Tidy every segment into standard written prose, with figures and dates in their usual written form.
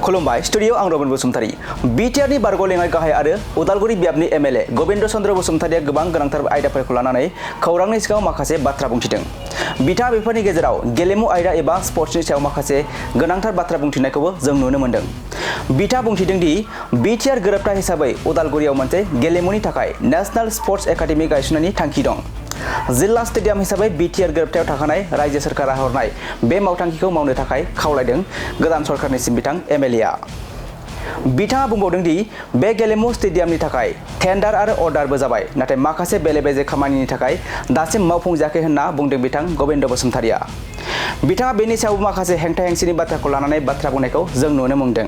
खुलुमबाय स्टुडियो आं रबिन बसुमतारी बिटिआरनि बारग'लेङाइ गाहाय आरो उदालगुरि बियाबनि एमएलए गबिन्द चन्द्र बसुमतारिया गोबां गोनांथार आयदाफोरखौ लानानै खौरांनि सिगाङाव माखासे बाथ्रा बुंथिदों। बिथाङा बेफोरनि गेजेराव गेलेमु आयदा एबा स्पर्ट्सनि सायाव माखासे गोनांथार बाथ्रा बुंथिनायखौबो जों नुनो मोन्दों। बिथाङा बुंथिदों दि बिटिआर गोरोबथा हिसाबै उदालगुरियाव मोनसे गेलेमुनि थाखाय नेशनेल स्पर्ट्स एकाडेमि गायसननायनि थांखि दं। जिल्ला स्टेडियाम हिसाबै बिटिआर गोरोबथायाव थाखानाय रायजो सोरखारा हरनाय बे मावथांखिखौ मावनो थाखाय खावलायदों गोदान सरकारनिसिम बिथां एमएलएआ। बिथाङा बुंबावदों दि बे गेलेमु स्टेडियामनि थाखाय टेन्डार आरो अर्डारबो जाबाय, नाथाय माखासे बेले-बेजे खामानिनि थाखाय दासिम मावफुंजायाखै होनना बुंदों बिथां गबिन्द बसुमतारिया। बिथाङा बेनि सायाव माखासे हेंथा-हेंसिनि बाथ्राखौ लानानै बाथ्रा बुंनायखौ जों नुनो मोनदों।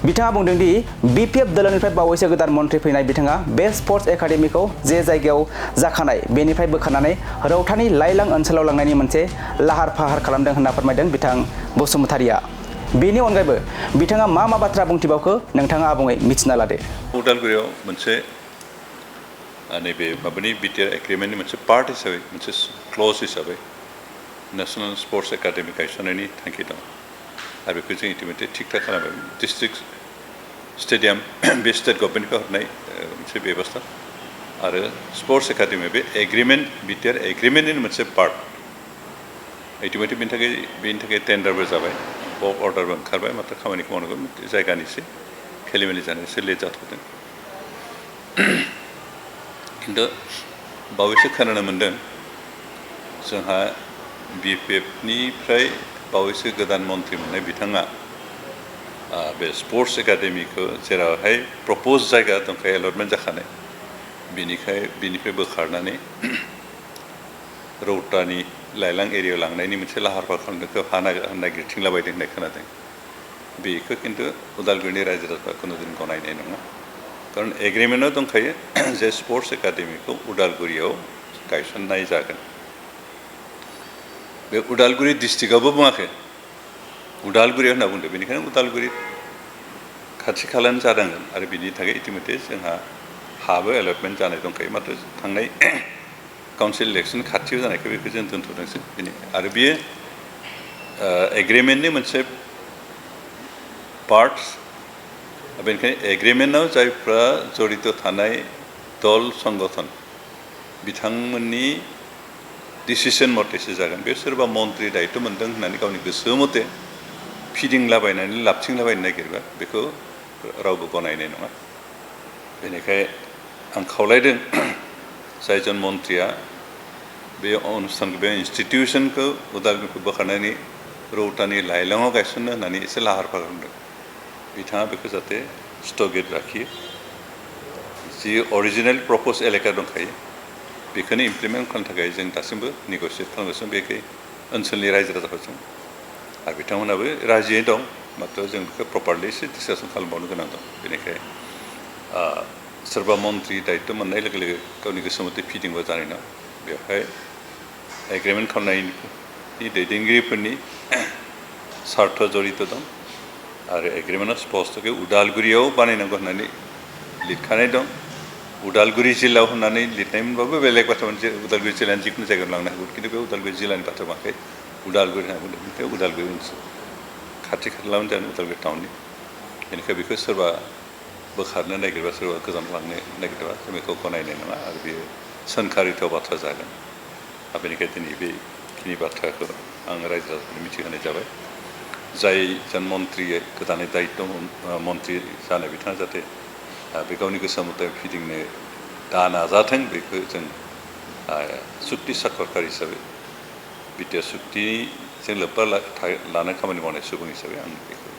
बिथाङा बुंदों दि बिपिएफ दोलोनिफ्राय बावैसो गोदान मन्थ्रि फैनाय बिथाङा बे स्पर्ट्स एकाडेमिखौ जे जायगायाव जाखानाय बेनिफ्राय बोखारनानै रौतानि लाइलां ओनसोलाव लांनायनि मोनसे लाहार-फाहार खालामदों होनना फोरमायदों बिथां बसुमतारिया। बेनि अनगायैबो बिथाङा मा बाथ्रा बुंथिबावखो नोंथाङा आबुङै मिथिना लादो। उदालगुरियाव मोनसे नैबे माबानि बिटिआर एग्रिमेन्टनि मोनसे पार्ट हिसाबै मोनसे क्लज हिसाबै नेशनेल स्पर्ट्स एकाडेमि गायसननायनि थांखि दं आरो बेखौ जों इतिमধ্যে थिग-थाक खालामबाय। डिस्ट्रिक्ट स्टेडियाम बे स्टेट गभर्नमेन्टनिफ्राय हरनाय मोनसे बेबस्था आरो स्पर्ट्स एकाडेमि बे एग्रिमेन्ट बिटिआर एग्रिमेन्टनि मोनसे पार्ट। इतिमধ্যে बेनि थाखाय टेन्डारबो जाबाय, वर्क अर्डारबो ओंखारबाय, माथ्र खामानिखौ मावनांगौ जायगानि एसे खेलिमेलि जानाय एसे लेट जाथ'दों। खिन्थु बावैसो खोनानो मोन्दों जोंहा बिपिएफनिफ्राय बावैसो गोदान मन्थ्रि मोननाय बिथाङा बे स्पर्ट्स एकाडेमिखौ जेरावहाय प्रप'ज जायगा दंखायो एलटमेन्ट जाखानाय बिनिफ्राय बोखारनानै रौतानि लाइलां एरियायाव लांनायनि मोनसे लाहार-फाहार खालामनायखौ हा नागिरथिंलाबायदों होननाय खोनादों। बेखौ खिन्थु उदालगुरिनि रायजो राजाफ्रा खुनुदिन गनायनाय नङा, खारन एग्रिमेन्टआव दंखायो जे स्पर्ट्स एकाडेमिखौ उदालगुरियाव गायसननाय जागोन। बे उदालगुरि डिस्ट्रिक्टआवबो बुङाखै, उदालगुरियाव होनना बुंदों। बेनिखायनो उदालगुरि खाथि खालानो जानांगोन आरो बिनि थाखाय इतिमধ্যে जोंहा हाबो एलटमेन्ट जानाय दंखायो, माथ्र थांनाय काउन्सिल इलेक्सन खाथियाव जानायखौ बेखौ जों दोनथ'दोंसो। आरो बियो एग्रिमेन्टनि मोनसे पार्ट। बेनिखायनो एग्रिमेन्टआव जायफ्रा जड़ित थानाय दल संगठन बिथांमोननि डिसिसन मथेसो जागोन। बे सोरबा मन्थ्रि दायित्व मोनदों होननानै गावनि गोसो मथे फिदिंलाबायनानै लाबथिंलाबायनो नागिरबा बेखौ रावबो गनायनाय नङा। बेनिखायनो आं खावलायदों जायजन मन्थ्रिया बे अनुस्थानखौ बे इन्स्टिटिउसनखौ उदालगुरिखौ बोखारनानै रौतानि लाइलाङाव गायसननो होननानै एसे लाहार-फाहार खालामदों, बिथाङा बेखौ जाहाथे स्थगित लाखियो। जि अरिजिनेल प्रप'ज एलेका दंखायो बेखौनो इमप्लिमेन्ट खालामनो थाखाय जों दासिमबो नेगसियेट खालामगासिनो बेखै ओनसोलनि रायजो राजाफोरजों, आरो बिथांमोनाबो राजियै दं, माथ्र जों बेखौ प्रपारलि एसे डिसकासन खालामबावनो गोनां दं। बेनिखायनो सोरबा मन्थ्रि दायित्व मोननाय लोगो लोगो गावनि गोसो मथे फिदिंबा जानाय नङा। बेवहाय एग्रिमेन्ट खालामनायनि दैदेनगिरिफोरनि सार्थ जड़ित दं आरो एग्रिमेन्टआव स्पष्टयै उदालगुरियाव बानायनांगौ होननानै लिरखानाय दं। उदालगुरि जिल्लायाव होननानै लिरनाय मोनबाबो बेलेग बाथ्रामोन, जे उदालगुरि जिल्लानि जिखुनु जायगायाव लांनो हागौ, खिन्थु बे उदालगुरि जिल्लानि बाथ्रा बुङाखै, उदालगुरि होनना बुंदों। बेनिखायनो उदालगुरि ओनसोल खाथि खालायावनो जागोन उदालगुरि टाउननि। बेनिखायनो बेखौ सोरबा बोखारनो नागिरबा, सोरबा गोजान लांनो नागिरबा जों बेखौ गनायनाय नङा आरो बेयो सोंखारिथाव बाथ्रा जागोन। बेनिखायनो दिनै बेखिनि बाथ्राखौ आं रायजो राजाफोरनो मिथिहोनाय जाबाय। जायजन मन्थ्रि गोदानै दायित्व मन्थ्रि जानाय बिथाङा जाहाथे बे गावनि गोसो मथे फिदिंनो दा नाजाथों, बेखौ जों सुक्ति साखरकार हिसाबै बिटिआर सुक्तिजों लोब्बा लानाय खामानि मावनाय सुबुं हिसाबै आं बेखौ